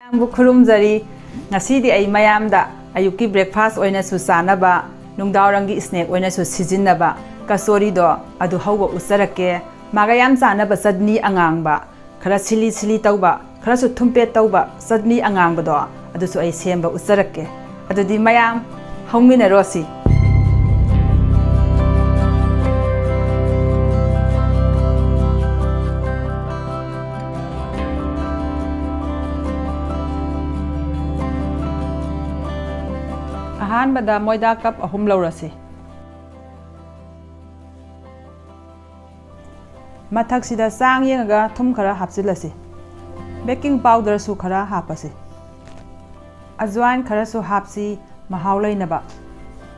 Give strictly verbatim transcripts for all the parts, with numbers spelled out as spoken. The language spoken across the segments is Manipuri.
ꯃꯌꯥꯝꯕꯨ ꯈꯨꯔꯨꯝꯖꯔꯤ꯫ ꯉꯁꯤꯗꯤ ꯑꯩ ꯃꯌꯥꯝꯗ ꯑꯌꯨꯛꯀꯤ breakfast ꯑꯣꯏꯅꯁꯨ ꯆꯥꯅꯕ, ꯅꯨꯡꯗꯥꯡꯋꯥꯏꯔꯝꯒꯤ snack ꯑꯣꯏꯅꯁꯨ ꯁꯤꯖꯤꯟꯅꯕ ꯀꯆꯣꯔꯤꯗꯣ ꯑꯗꯨ ꯍꯧꯕ ꯎꯠꯆꯔꯛꯀꯦ꯫ ꯃꯥꯒ ꯌꯥꯝ ꯆꯥꯅꯕ ꯆꯠꯅꯤ ꯑꯉꯥꯡꯕ, ꯈꯔ ꯁꯤꯂꯤ ꯁꯤꯂꯤ ꯇꯧꯕ, ꯈꯔꯁꯨ ꯊꯨꯝꯄꯦꯠ ꯇꯧꯕ ꯆꯠꯅꯤ ꯑꯉꯥꯡꯕꯗꯣ ꯑꯗꯨꯁꯨ ꯑꯩ ꯁꯦꯝꯕ ꯎꯠꯆꯔꯛꯀꯦ꯫ ꯑꯗꯨꯗꯤ ꯃꯌꯥꯝ ꯍꯧꯃꯤꯟꯅꯔꯣꯁꯤ꯫ ꯑꯍꯥꯟꯕꯗ ꯃꯣꯏꯗꯥ cup ꯑꯍꯨꯝ ꯂꯧꯔꯁꯤ꯫ ꯃꯊꯛꯁꯤꯗ ꯆꯥꯡ ꯌꯦꯡꯉꯒ ꯊꯨꯝ ꯈꯔ ꯍꯥꯞꯆꯤꯜꯂꯁꯤ꯫ Baking powderꯁꯨ ꯈꯔ ꯍꯥꯞꯄꯁꯤ꯫ ꯑꯖꯋꯥꯏꯟ ꯈꯔꯁꯨ ꯍꯥꯞꯁꯤ, ꯃꯍꯥꯎ ꯂꯩꯅꯕ꯫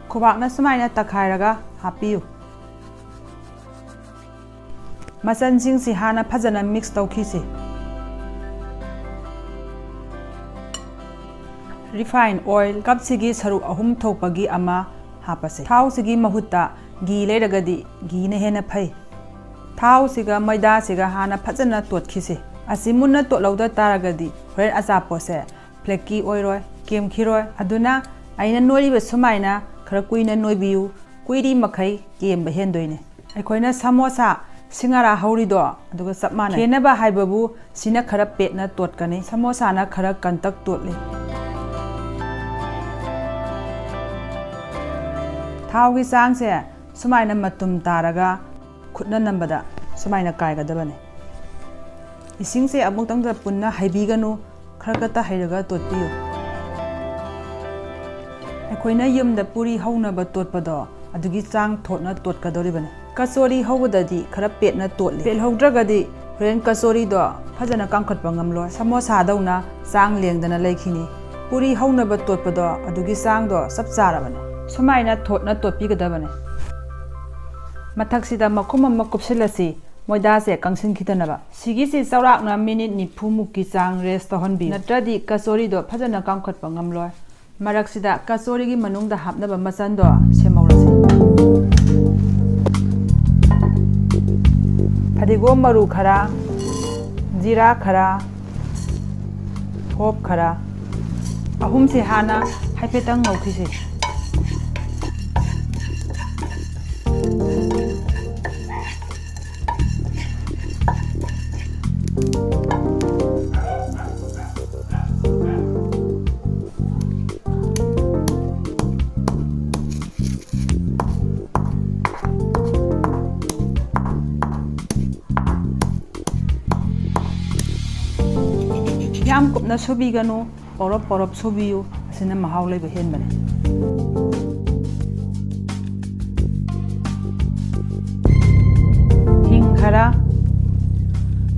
ꯈꯨꯕꯥꯛꯅ ꯁꯨꯃꯥꯏꯅ ꯇꯛꯈꯥꯏꯔꯒ ꯍꯥꯞꯄꯤꯌꯨ꯫ ꯃꯆꯜꯁꯤꯡꯁꯤ ꯍꯥꯟꯅ ꯐꯖꯅ mix ꯇꯧꯈꯤꯁꯤ꯫ Refine oil cupꯁꯤꯒꯤ ꯁꯔꯨꯛ ꯑꯍꯨꯝ ꯊꯣꯛꯄꯒꯤ ꯑꯃ ꯍꯥꯞꯄꯁꯤ꯫ ꯊꯥꯎꯁꯤꯒꯤ ꯃꯍꯨꯠꯇ ꯘꯤ ꯂꯩꯔꯒꯗꯤ ꯘꯤꯅ ꯍꯦꯟꯅ ꯐꯩ꯫ ꯊꯥꯎꯁꯤꯒ ꯃꯣꯏꯗꯥꯁꯤꯒ ꯍꯥꯟꯅ ꯐꯖꯅ ꯇꯣꯠꯈꯤꯁꯤ꯫ ꯑꯁꯤ ꯃꯨꯟꯅ ꯇꯣꯠꯍꯧꯗ ꯇꯥꯔꯒꯗꯤ ꯍꯣꯔꯦꯟ ꯑꯆꯥꯄꯣꯠꯁꯦ flaky ꯑꯣꯏꯔꯣꯏ, ꯀꯦꯝꯈꯤꯔꯣꯏ꯫ ꯑꯗꯨꯅ ꯑꯩꯅ ꯅꯣꯏꯔꯤꯕ ꯁꯨꯃꯥꯏꯅ ꯈꯔ ꯀꯨꯏꯅ ꯅꯣꯏꯕꯤꯌꯨ, ꯀꯨꯏꯔꯤ ꯃꯈꯩ ꯀꯦꯝꯕ ꯍꯦꯟꯗꯣꯏꯅꯦ꯫ ꯑꯩꯈꯣꯏꯅ ꯁꯃꯣꯁꯥ, ꯁꯤꯡꯍꯥꯔꯥ ꯍꯧꯔꯤꯗꯣ ꯑꯗꯨꯒ ꯆꯞ ꯃꯥꯟꯅꯩ꯫ ꯈꯦꯠꯅꯕ ꯍꯥꯏꯕꯕꯨ ꯁꯤꯅ ꯈꯔ ꯄꯦꯠꯅ ꯇꯣꯠꯀꯅꯤ, ꯁꯃꯣꯁꯥꯅ ꯈꯔ ꯀꯟꯇꯛ ꯇꯣꯠꯂꯤ꯫ ꯊꯥꯎꯒꯤ ꯆꯥꯡꯁꯦ ꯁꯨꯃꯥꯏꯅ ꯃꯇꯨꯝ ꯇꯥꯔꯒ ꯈꯨꯠꯅ ꯅꯝꯕꯗ ꯁꯨꯃꯥꯏꯅ ꯀꯥꯏꯒꯗꯕꯅꯤ꯫ ꯏꯁꯤꯡꯁꯦ ꯑꯃꯨꯛꯇꯪꯗ ꯄꯨꯟꯅ ꯍꯩꯕꯤꯒꯅꯨ, ꯈꯔ ꯈꯔꯇ ꯍꯩꯔꯒ ꯇꯣꯠꯄꯤꯌꯨ꯫ ꯑꯩꯈꯣꯏꯅ ꯌꯨꯝꯗ ꯄꯨꯔꯤ ꯍꯧꯅꯕ ꯇꯣꯠꯄꯗꯣ ꯑꯗꯨꯒꯤ ꯆꯥꯡ ꯊꯣꯠꯅ ꯇꯣꯠꯀꯗꯧꯔꯤꯕꯅꯤ꯫ ꯀꯆꯣꯔꯤ ꯍꯧꯕꯗꯗꯤ ꯈꯔ ꯄꯦꯠꯅ ꯇꯣꯠꯂꯤ꯫ ꯄꯦꯠꯍꯧꯗ꯭ꯔꯒꯗꯤ ꯍꯣꯔꯦꯟ ꯀꯆꯣꯔꯤꯗꯣ ꯐꯖꯅ ꯀꯥꯝꯈꯠꯄ ꯉꯝꯂꯣꯏ꯫ ꯁꯃꯣꯁꯥꯗꯧꯅ ꯆꯥꯡ ꯂꯦꯡꯗꯅ ꯂꯩꯈꯤꯅꯤ꯫ ꯄꯨꯔꯤ ꯍꯧꯅꯕ ꯇꯣꯠꯄꯗꯣ ꯑꯗꯨꯒꯤ ꯆꯥꯡꯗꯣ ꯆꯞ ꯆꯥꯔꯕꯅꯤ꯫ ꯁꯨꯃꯥꯏꯅ ꯊꯣꯠꯅ ꯇꯣꯠꯄꯤꯒꯗꯕꯅꯤ꯫ ꯃꯊꯛꯁꯤꯗ ꯃꯈꯨꯝ ꯑꯃ ꯀꯨꯞꯁꯤꯜꯂꯁꯤ꯫ ꯃꯣꯏꯗꯥꯁꯦ ꯀꯪꯁꯤꯟꯈꯤꯗꯅꯕ꯫ ꯁꯤꯒꯤꯁꯤ ꯆꯥꯎꯔꯥꯛꯅ minute ꯅꯤꯐꯨ ꯃꯨꯛꯀꯤ ꯆꯥꯡ rest ꯇꯧꯍꯟꯕꯤꯌꯨ, ꯅꯠꯇ꯭ꯔꯗꯤ ꯀꯆꯣꯔꯤꯗꯣ ꯐꯖꯅ ꯀꯥꯝꯈꯠꯄ ꯉꯝꯂꯣꯏ꯫ ꯃꯔꯛꯁꯤꯗ ꯀꯆꯣꯔꯤꯒꯤ ꯃꯅꯨꯡꯗ ꯍꯥꯞꯅꯕ ꯃꯆꯜꯗꯣ ꯁꯦꯝꯍꯧꯔꯁꯤ꯫ ꯐꯗꯤꯒꯣꯝ ꯃꯔꯨ ꯈꯔ, ꯖꯤꯔꯥ ꯈꯔ, ꯄꯣꯞ ꯈꯔ, ꯑꯍꯨꯝꯁꯦ ꯍꯥꯟꯅ ꯍꯥꯏꯐꯦꯠꯇꯪ ꯉꯧꯈꯤꯁꯦ꯫ ꯌꯥꯝ ꯀꯨꯞꯅ ꯁꯨꯕꯤꯒꯅꯨ, ꯄꯧꯔꯞ ꯄꯧꯔꯞ ꯁꯨꯕꯤꯌꯨ, ꯑꯁꯤꯅ ꯃꯍꯥꯎ ꯂꯩꯕ ꯍꯦꯟꯕꯅꯤ꯫ ꯍꯤꯡ ꯈꯔ,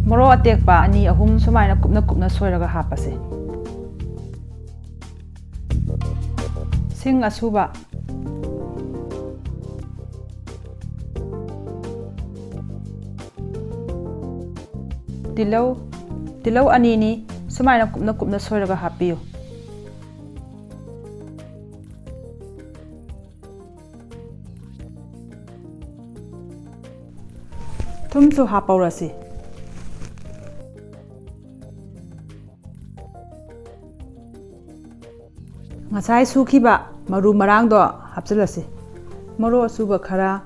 ꯃꯣꯔꯣꯛ ꯑꯇꯦꯛꯄ ꯑꯅꯤ ꯑꯍꯨꯝ ꯁꯨꯃꯥꯏꯅ ꯀꯨꯞꯅ ꯀꯨꯞꯅ ꯁꯣꯏꯔꯒ ꯍꯥꯞꯄꯁꯦ꯫ ꯁꯤꯡ ꯑꯁꯨꯕ, ꯇꯤꯜꯍꯧ, ꯇꯤꯜꯍꯧ ꯑꯅꯤꯅꯤ, ꯁꯨꯃꯥꯏꯅ ꯀꯨꯞꯅ ꯀꯨꯞꯅ ꯁꯣꯏꯔꯒ ꯍꯥꯞꯄꯤꯌꯨ꯫ ꯊꯨꯝꯁꯨ ꯍꯥꯞꯄꯧꯔꯁꯤ꯫ ꯉꯁꯥꯏ ꯁꯨꯈꯤꯕ ꯃꯔꯨ ꯃꯔꯥꯡꯗꯣ ꯍꯥꯞꯆꯤꯜꯂꯁꯤ꯫ ꯃꯣꯔꯣꯛ ꯑꯁꯨꯕ ꯈꯔ,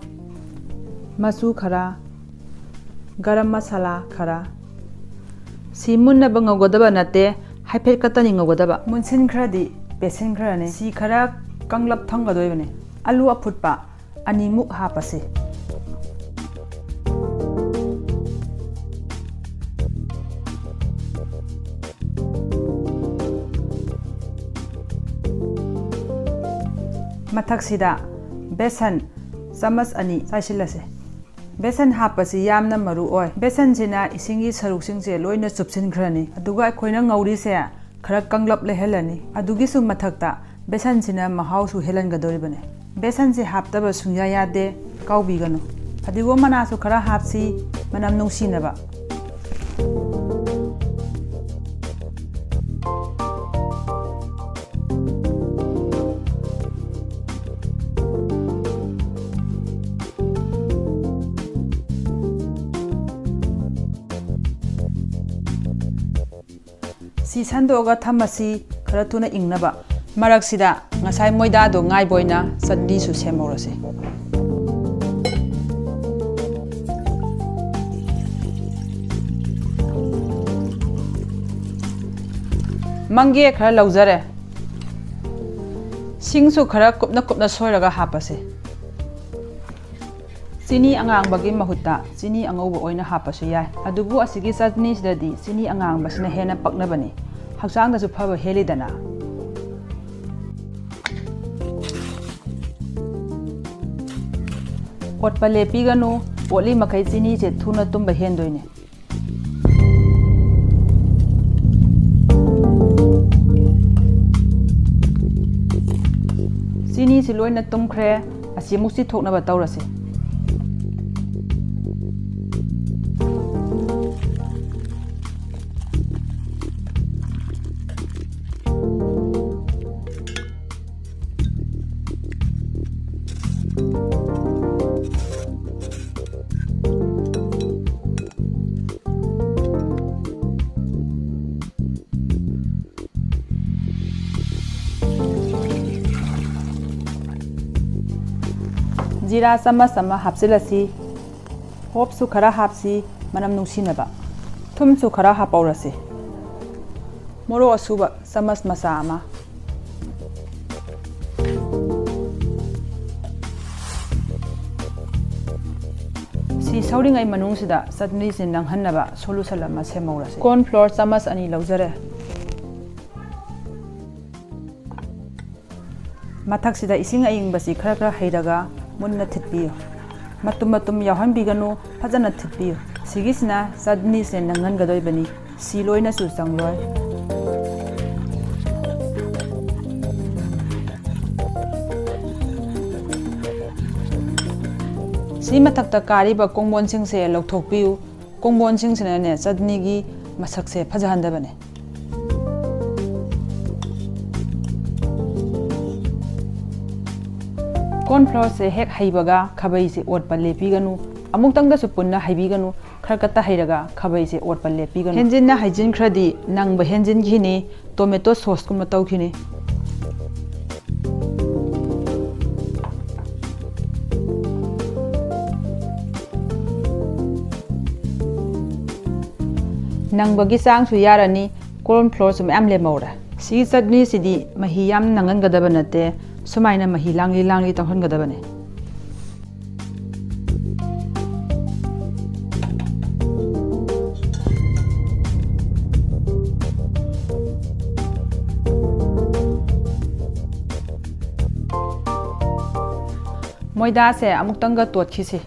ꯃꯆꯨ ꯈꯔ, ꯒꯔꯝ ꯃꯁꯥꯂꯥ ꯈꯔ꯫ ꯁꯤ ꯃꯨꯟꯅꯕ ꯉꯧꯒꯗꯕ ꯅꯠꯇꯦ, ꯍꯥꯏꯐꯦꯠ ꯈꯛꯇꯅꯤ ꯉꯧꯒꯗꯕ꯫ ꯃꯨꯟꯁꯤꯟꯈ꯭ꯔꯗꯤ ꯄꯦꯠꯁꯤꯟꯈ꯭ꯔꯅꯤ꯫ ꯁꯤ ꯈꯔ ꯀꯪꯂꯞ ꯊꯝꯒꯗꯣꯏꯕꯅꯤ꯫ ꯑꯂꯨ ꯑꯐꯨꯠꯄ ꯑꯅꯤꯃꯨꯛ ꯍꯥꯞꯄꯁꯤ꯫ ꯃꯊꯛꯁꯤꯗ ꯕꯦꯁꯟ ꯆꯥꯃꯁ ꯑꯅꯤ ꯆꯥꯏꯁꯤꯜꯂꯁꯤ꯫ ꯕꯦꯁꯟ ꯍꯥꯞꯄꯁꯤ ꯌꯥꯝꯅ ꯃꯔꯨ ꯑꯣꯏ꯫ ꯕꯦꯁꯟꯁꯤꯅ ꯏꯁꯤꯡꯒꯤ ꯁꯔꯨꯛꯁꯤꯡꯁꯦ ꯂꯣꯏꯅ ꯆꯨꯞꯁꯤꯟꯈ꯭ꯔꯅꯤ꯫ ꯑꯗꯨꯒ ꯑꯩꯈꯣꯏꯅ ꯉꯧꯔꯤꯁꯦ ꯈꯔ ꯀꯪꯂꯞ ꯂꯩꯍꯜꯂꯅꯤ꯫ ꯑꯗꯨꯒꯤꯁꯨ ꯃꯊꯛꯇ ꯕꯦꯁꯟꯁꯤꯅ ꯃꯍꯥꯎꯁꯨ ꯍꯦꯜꯍꯟꯒꯗꯧꯔꯤꯕꯅꯤ꯫ ꯕꯦꯁꯟꯁꯦ ꯍꯥꯞꯇꯕ ꯁꯨꯡꯌꯥ ꯌꯥꯗꯦ, ꯀꯥꯎꯕꯤꯒꯅꯨ꯫ ꯐꯗꯤꯒꯣꯝ ꯃꯅꯥꯁꯨ ꯈꯔ ꯍꯥꯞꯁꯤ, ꯃꯅꯝ ꯅꯨꯡꯁꯤꯅꯕ꯫ ꯁꯤ ꯁꯟꯗꯣꯛꯑꯒ ꯊꯝꯃꯁꯤ, ꯈꯔ ꯊꯨꯅ ꯏꯪꯅꯕ꯫ ꯃꯔꯛꯁꯤꯗ ꯉꯁꯥꯏ ꯃꯣꯏꯗꯥꯗꯣ ꯉꯥꯏꯕ ꯑꯣꯏꯅ ꯆꯠꯅꯤꯁꯨ ꯁꯦꯝꯍꯧꯔꯁꯤ꯫ ꯃꯪꯒꯦ ꯈꯔ ꯂꯧꯖꯔꯦ꯫ ꯁꯤꯡꯁꯨ ꯈꯔ ꯀꯨꯞꯅ ꯀꯨꯞꯅ ꯁꯣꯏꯔꯒ ꯍꯥꯞꯄꯁꯤ꯫ ꯆꯤꯅꯤ ꯑꯉꯥꯡꯕꯒꯤ ꯃꯍꯨꯠꯇ ꯆꯤꯅꯤ ꯑꯉꯧꯕ ꯑꯣꯏꯅ ꯍꯥꯞꯄꯁꯨ ꯌꯥꯏ, ꯑꯗꯨꯕꯨ ꯑꯁꯤꯒꯤ ꯆꯠꯅꯤꯁꯤꯗꯗꯤ ꯆꯤꯅꯤ ꯑꯉꯥꯡꯕꯁꯤꯅ ꯍꯦꯟꯅ ꯄꯛꯅꯕꯅꯤ, ꯍꯛꯆꯥꯡꯗꯁꯨ ꯐꯕ ꯍꯦꯜꯂꯤꯗꯅ꯫ ꯑꯣꯠꯄ ꯂꯦꯞꯄꯤꯒꯅꯨ, ꯑꯣꯠꯂꯤ ꯃꯈꯩ ꯆꯤꯅꯤꯁꯦ ꯊꯨꯅ ꯇꯨꯝꯕ ꯍꯦꯟꯗꯣꯏꯅꯦ꯫ ꯆꯤꯅꯤꯁꯤ ꯂꯣꯏꯅ ꯇꯨꯝꯈ꯭ꯔꯦ꯫ ꯑꯁꯤ ꯑꯃꯨꯛ ꯆꯤꯊꯣꯛꯅꯕ ꯇꯧꯔꯁꯤ꯫ ꯖꯤꯔꯥ ꯆꯥꯃꯁ ꯑꯃ ꯍꯥꯞꯆꯤꯜꯂꯁꯤ꯫ ꯍꯣꯞꯁꯨ ꯈꯔ ꯍꯥꯞꯁꯤ, ꯃꯅꯝ ꯅꯨꯡꯁꯤꯅꯕ꯫ ꯊꯨꯝꯁꯨ ꯈꯔ ꯍꯥꯞꯍꯧꯔꯁꯤ꯫ ꯃꯣꯔꯣꯛ ꯑꯁꯨꯕ ꯆꯥꯃꯁ ꯃꯆꯥ ꯑꯃ꯫ ꯁꯤ ꯁꯧꯔꯤꯉꯩ ꯃꯅꯨꯡꯁꯤꯗ ꯆꯠꯅꯤꯁꯤ ꯅꯪꯍꯟꯅꯕ solution ꯑꯃ ꯁꯦꯝꯍꯧꯔꯁꯤ꯫ Corn flour ꯆꯥꯃꯁ ꯑꯅꯤ ꯂꯧꯖꯔꯦ꯫ ꯃꯊꯛꯁꯤꯗ ꯏꯁꯤꯡ ꯑꯏꯪꯕꯁꯤ ꯈꯔ ꯈꯔ ꯍꯩꯔꯒ ꯃꯨꯟꯅ ꯊꯤꯠꯄꯤꯌꯨ꯫ ꯃꯇꯨꯝ ꯃꯇꯨꯝ ꯌꯥꯎꯍꯟꯕꯤꯒꯅꯨ, ꯐꯖꯅ ꯊꯤꯠꯄꯤꯌꯨ꯫ ꯁꯤꯒꯤꯁꯤꯅ ꯆꯠꯅꯤꯁꯦ ꯅꯪꯍꯟꯒꯗꯣꯏꯕꯅꯤ꯫ ꯁꯤ ꯂꯣꯏꯅꯁꯨ ꯆꯪꯂꯣꯏ꯫ ꯁꯤ ꯃꯊꯛꯇ ꯀꯥꯔꯤꯕ ꯀꯣꯡꯕꯣꯟꯁꯤꯡꯁꯦ ꯂꯧꯊꯣꯛꯄꯤꯌꯨ꯫ ꯀꯣꯡꯕꯣꯟꯁꯤꯡꯁꯤꯅꯅꯦ ꯆꯠꯅꯤꯒꯤ ꯃꯁꯛꯁꯦ ꯐꯖꯍꯟꯗꯕꯅꯦ꯫ Corn flourꯁꯦ ꯍꯦꯛ ꯍꯩꯕꯒ ꯈꯥꯕꯩꯁꯦ ꯑꯣꯠꯄ ꯂꯦꯞꯄꯤꯒꯅꯨ꯫ ꯑꯃꯨꯛꯇꯪꯗꯁꯨ ꯄꯨꯟꯅ ꯍꯩꯕꯤꯒꯅꯨ꯫ ꯈꯔ ꯈꯛꯇ ꯍꯩꯔꯒ ꯈꯥꯕꯩꯁꯦ ꯑꯣꯠꯄ ꯂꯦꯞꯄꯤꯒꯅꯨ꯫ ꯍꯦꯟꯖꯤꯟꯅ ꯍꯩꯖꯤꯟꯈ꯭ꯔꯗꯤ ꯅꯪꯕ ꯍꯦꯟꯖꯤꯟꯈꯤꯅꯤ, tomato sauce ꯀꯨꯝꯕ ꯇꯧꯈꯤꯅꯤ꯫ ꯅꯪꯕꯒꯤ ꯆꯥꯡꯁꯨ ꯌꯥꯔꯅꯤ, corn flourꯁꯨ ꯃꯌꯥꯝ ꯂꯦꯝꯍꯧꯔꯦ꯫ ꯁꯤꯒꯤ ꯆꯠꯅꯤꯁꯤꯗꯤ ꯃꯍꯤ ꯌꯥꯝ ꯅꯪꯍꯟꯒꯗꯕ ꯅꯠꯇꯦ, ꯁꯨꯃꯥꯏꯅ ꯃꯍꯤ ꯂꯥꯡꯂꯤ ꯂꯥꯡꯂꯤ ꯇꯧꯍꯟꯒꯗꯕꯅꯦ꯫ ꯃꯣꯏꯗꯥꯁꯦ ꯑꯃꯨꯛꯇꯪꯒ ꯇꯣꯠꯈꯤꯁꯤ꯫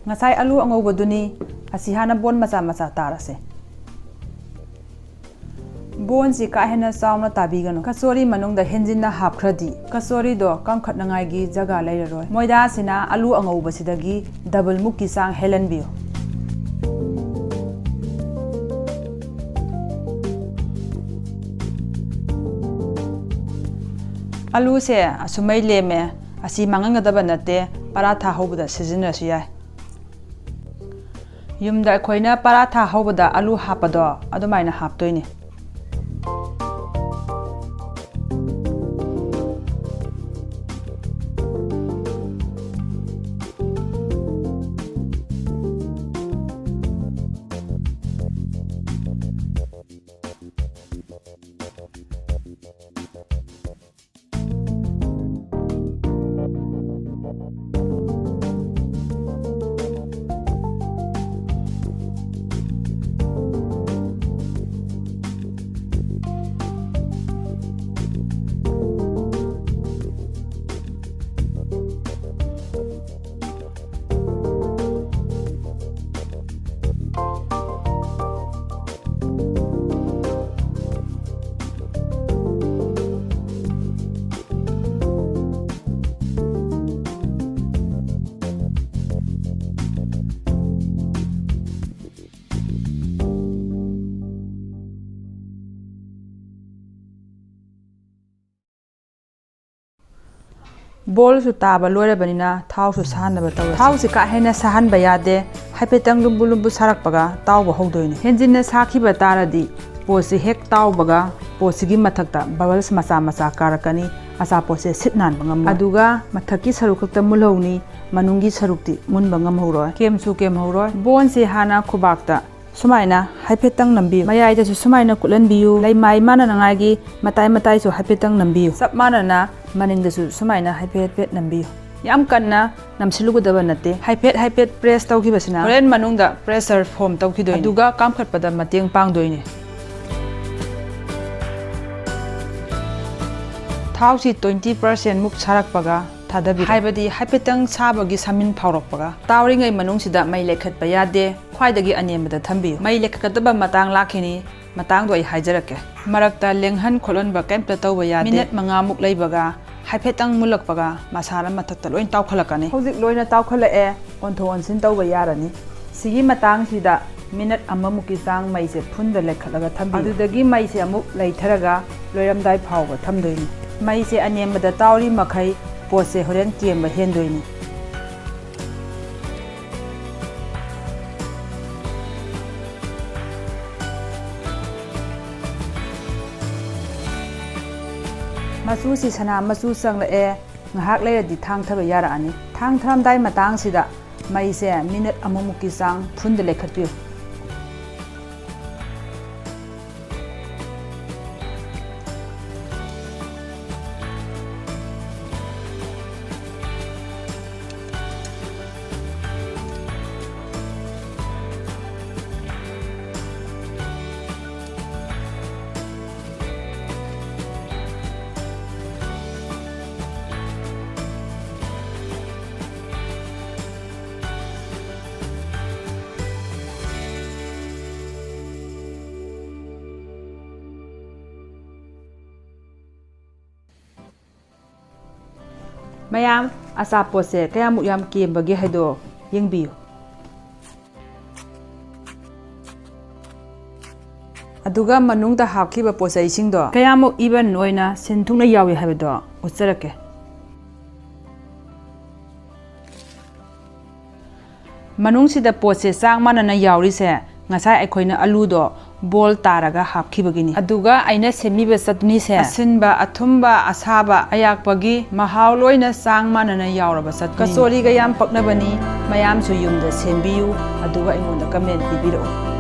ꯉꯁꯥꯏ ꯑꯂꯨ ꯑꯉꯧꯕꯗꯨꯅꯤ, ꯑꯁꯤ ꯍꯥꯟꯅ ꯕꯣꯟ ꯃꯆꯥ ꯃꯆꯥ ꯇꯥꯔꯁꯦ꯫ ꯕꯣꯟꯁꯤ ꯀꯥ ꯍꯦꯟꯅ ꯆꯥꯎꯅ ꯇꯥꯕꯤꯒꯅꯨ꯫ ꯀꯆꯣꯔꯤ ꯃꯅꯨꯡꯗ ꯍꯦꯟꯖꯤꯟꯅ ꯍꯥꯞꯈ꯭ꯔꯗꯤ ꯀꯆꯣꯔꯤꯗꯣ ꯀꯥꯝꯈꯠꯅꯉꯥꯏꯒꯤ ꯖꯒꯥ ꯂꯩꯔꯔꯣꯏ꯫ ꯃꯣꯏꯗꯥꯁꯤꯅ ꯑꯂꯨ ꯑꯉꯧꯕꯁꯤꯗꯒꯤ double ꯃꯨꯛꯀꯤ ꯆꯥꯡ ꯍꯦꯜꯍꯟꯕꯤꯌꯨ꯫ ꯑꯂꯨꯁꯦ ꯑꯁꯨꯃꯩ ꯂꯦꯝꯃꯦ꯫ ꯑꯁꯤ ꯃꯥꯡꯍꯟꯒꯗꯕ ꯅꯠꯇꯦ, ꯄꯔꯥꯊꯥ ꯍꯧꯕꯗ ꯁꯤꯖꯤꯟꯅꯔꯁꯨ ꯌꯥꯏ꯫ ꯌꯨꯝꯗ ꯑꯩꯈꯣꯏꯅ ꯄꯔꯥꯊꯥ ꯍꯧꯕꯗ ꯑꯂꯨ ꯍꯥꯞꯄꯗꯣ ꯑꯗꯨꯃꯥꯏꯅ ꯍꯥꯞꯇꯣꯏꯅꯤ꯫ ꯕꯣꯜꯁꯨ ꯇꯥꯕ ꯂꯣꯏꯔꯕꯅꯤꯅ ꯊꯥꯎꯁꯨ ꯁꯥꯍꯟꯅꯕ ꯇꯧꯔꯁꯤ꯫ ꯊꯥꯎꯁꯤ ꯀꯥ ꯍꯦꯟꯅ ꯁꯥꯍꯟꯕ ꯌꯥꯗꯦ, ꯍꯥꯏꯐꯦꯠꯇꯪ ꯂꯨꯝꯕꯨ ꯂꯨꯝꯕꯨ ꯁꯥꯔꯛꯄꯒ ꯇꯥꯎꯕ ꯍꯧꯗꯣꯏꯅꯤ꯫ ꯍꯦꯟꯖꯤꯟꯅ ꯁꯥꯈꯤꯕ ꯇꯥꯔꯗꯤ ꯄꯣꯠꯁꯤ ꯍꯦꯛ ꯇꯥꯎꯕꯒ ꯄꯣꯠꯁꯤꯒꯤ ꯃꯊꯛꯇ bubbles ꯃꯆꯥ ꯃꯆꯥ ꯀꯥꯔꯛꯀꯅꯤ, ꯑꯆꯥꯄꯣꯠꯁꯦ ꯁꯤꯠ ꯅꯥꯟꯕ ꯉꯝꯃꯣꯏ꯫ ꯑꯗꯨꯒ ꯃꯊꯛꯀꯤ ꯁꯔꯨꯛ ꯈꯛꯇ ꯃꯨꯜꯍꯧꯅꯤ, ꯃꯅꯨꯡꯒꯤ ꯁꯔꯨꯛꯇꯤ ꯃꯨꯟꯕ ꯉꯝꯍꯧꯔꯣꯏ, ꯀꯦꯝꯁꯨ ꯀꯦꯝꯍꯧꯔꯣꯏ꯫ ꯕꯣꯟꯁꯤ ꯍꯥꯟꯅ ꯈꯨꯕꯥꯛꯇ ꯁꯨꯃꯥꯏꯅ ꯍꯥꯏꯐꯦꯠꯇꯪ ꯅꯝꯕꯤꯌꯨ꯫ ꯃꯌꯥꯏꯗꯁꯨ ꯁꯨꯃꯥꯏꯅ ꯀꯨꯠꯍꯟꯕꯤꯌꯨ꯫ ꯂꯩꯃꯥꯏ ꯃꯥꯟꯅꯅꯉꯥꯏꯒꯤ ꯃꯇꯥꯏ ꯃꯇꯥꯏꯁꯨ ꯍꯥꯏꯐꯦꯠꯇꯪ ꯅꯝꯕꯤꯌꯨ꯫ ꯆꯞ ꯃꯥꯟꯅꯅ ꯃꯅꯤꯡꯗꯁꯨ ꯁꯨꯃꯥꯏꯅ ꯍꯥꯏꯐꯦꯠ ꯍꯥꯏꯐꯦꯠ ꯅꯝꯕꯤꯌꯨ꯫ ꯌꯥꯝ ꯀꯟꯅ ꯅꯝꯁꯤꯜꯂꯨꯒꯗꯕ ꯅꯠꯇꯦ꯫ ꯍꯥꯏꯐꯦꯠ ꯍꯥꯏꯐꯦꯠ press ꯇꯧꯈꯤꯕꯁꯤꯅ ꯍꯣꯔꯦꯟ ꯃꯅꯨꯡꯗ pressure form ꯇꯧꯈꯤꯗꯣꯏꯅꯤ, ꯑꯗꯨꯒ ꯀꯥꯝꯈꯠꯄꯗ ꯃꯇꯦꯡ ꯄꯥꯡꯗꯣꯏꯅꯤ꯫ ꯊꯥꯎꯁꯤ twenty percent ꯃꯨꯛ ꯁꯥꯔꯛꯄꯒ ꯊꯥꯗꯕꯤꯔꯣ꯫ ꯍꯥꯏꯕꯗꯤ ꯍꯥꯏꯐꯦꯠꯇꯪ ꯁꯥꯕꯒꯤ ꯁꯥꯃꯤꯟ ꯐꯥꯎꯔꯛꯄꯒ꯫ ꯇꯥꯎꯔꯤꯉꯩ ꯃꯅꯨꯡꯁꯤꯗ ꯃꯩ ꯂꯩꯈꯠꯄ ꯌꯥꯗꯦ꯫ ꯈ꯭ꯋꯥꯏꯗꯒꯤ ꯑꯅꯦꯝꯕꯗ ꯊꯝꯕꯤꯌꯨ꯫ ꯃꯩ ꯂꯩꯈꯠꯀꯗꯕ ꯃꯇꯥꯡ ꯂꯥꯛꯈꯤꯅꯤ, ꯃꯇꯥꯡꯗꯣ ꯑꯩ ꯍꯥꯏꯖꯔꯛꯀꯦ꯫ ꯃꯔꯛꯇ ꯂꯦꯡꯍꯟ ꯈꯣꯠꯍꯟꯕ ꯀꯩꯝꯇ ꯇꯧꯕ ꯌꯥꯗꯦ꯫ ꯃꯤꯅꯠ ꯃꯉꯥꯃꯨꯛ ꯂꯩꯕꯒ ꯍꯥꯏꯐꯦꯠꯇꯪ ꯃꯨꯜꯂꯛꯄꯒ ꯃꯁꯥꯅ ꯃꯊꯛꯇ ꯂꯣꯏ ꯇꯥꯎꯈꯠꯂꯛꯀꯅꯤ꯫ ꯍꯧꯖꯤꯛ ꯂꯣꯏꯅ ꯇꯥꯎꯈꯠꯂꯛꯑꯦ, ꯑꯣꯟꯊꯣꯛ ꯑꯣꯟꯁꯤꯟ ꯇꯧꯕ ꯌꯥꯔꯅꯤ꯫ ꯁꯤꯒꯤ ꯃꯇꯥꯡꯁꯤꯗ ꯃꯤꯅꯠ ꯑꯃꯃꯨꯛꯀꯤ ꯆꯥꯡ ꯃꯩꯁꯦ fullꯗ ꯂꯩꯈꯠꯂꯒ ꯊꯝꯕꯤꯌꯨ꯫ ꯑꯗꯨꯗꯒꯤ ꯃꯩꯁꯦ ꯑꯃꯨꯛ ꯂꯩꯊꯔꯒ ꯂꯣꯏꯔꯝꯗꯥꯏ ꯐꯥꯎꯕ ꯊꯝꯗꯣꯏꯅꯤ꯫ ꯃꯩꯁꯦ ꯑꯅꯦꯝꯕꯗ ꯇꯥꯎꯔꯤ ꯃꯈꯩ ꯄꯣꯠꯁꯦ ꯍꯣꯔꯦꯟ ꯀꯦꯝꯕ ꯍꯦꯟꯗꯣꯏꯅꯤ꯫ ꯃꯆꯨꯁꯤ ꯁꯅꯥ ꯃꯆꯨ ꯆꯪꯂꯛꯑꯦ꯫ ꯉꯥꯏꯍꯥꯛ ꯂꯩꯔꯗꯤ ꯊꯥꯡꯊꯕ ꯌꯥꯔꯛꯑꯅꯤ꯫ ꯊꯥꯡꯊꯔꯝꯗꯥꯏ ꯃꯇꯥꯡꯁꯤꯗ ꯃꯩꯁꯦ ꯃꯤꯅꯠ ꯑꯃꯃꯨꯛꯀꯤ ꯆꯥꯡ fullꯗ ꯂꯩꯈꯠꯄꯤꯌꯨ꯫ ꯃꯌꯥꯝ, ꯑꯆꯥꯄꯣꯠꯁꯦ ꯀꯌꯥꯃꯨꯛ ꯌꯥꯝ ꯀꯦꯝꯕꯒꯦ ꯍꯥꯏꯗꯣ ꯌꯦꯡꯕꯤꯌꯨ꯫ ꯑꯗꯨꯒ ꯃꯅꯨꯡꯗ ꯍꯥꯞꯈꯤꯕ ꯄꯣꯠ ꯆꯩꯁꯤꯡꯗꯣ ꯀꯌꯥꯃꯨꯛ even ꯑꯣꯏꯅ ꯁꯤꯟ ꯊꯨꯡꯅ ꯌꯥꯎꯏ ꯍꯥꯏꯕꯗꯣ ꯎꯠꯆꯔꯛꯀꯦ꯫ ꯃꯅꯨꯡꯁꯤꯗ ꯄꯣꯠꯁꯦ ꯆꯥꯡ ꯃꯥꯟꯅꯅ ꯌꯥꯎꯔꯤꯁꯦ ꯉꯁꯥꯏ ꯑꯩꯈꯣꯏꯅ ꯑꯂꯨꯗꯣ ꯕꯣꯜ ꯇꯥꯔꯒ ꯍꯥꯞꯈꯤꯕꯒꯤꯅꯤ꯫ ꯑꯗꯨꯒ ꯑꯩꯅ ꯁꯦꯝꯃꯤꯕ ꯆꯠꯅꯤꯁꯦ ꯑꯁꯤꯟꯕ, ꯑꯊꯨꯝꯕ, ꯑꯁꯥꯕ, ꯑꯌꯥꯛꯄꯒꯤ ꯃꯍꯥꯎ ꯂꯣꯏꯅ ꯆꯥꯡ ꯃꯥꯟꯅꯅ ꯌꯥꯎꯔꯕ ꯆꯠꯅꯤ꯫ ꯀꯆꯣꯔꯤꯒ ꯌꯥꯝ ꯄꯛꯅꯕꯅꯤ꯫ ꯃꯌꯥꯝꯁꯨ ꯌꯨꯝꯗ ꯁꯦꯝꯕꯤꯌꯨ, ꯑꯗꯨꯒ ꯑꯩꯉꯣꯟꯗ ꯀꯃꯦꯟ ꯄꯤꯕꯤꯔꯛꯎ꯫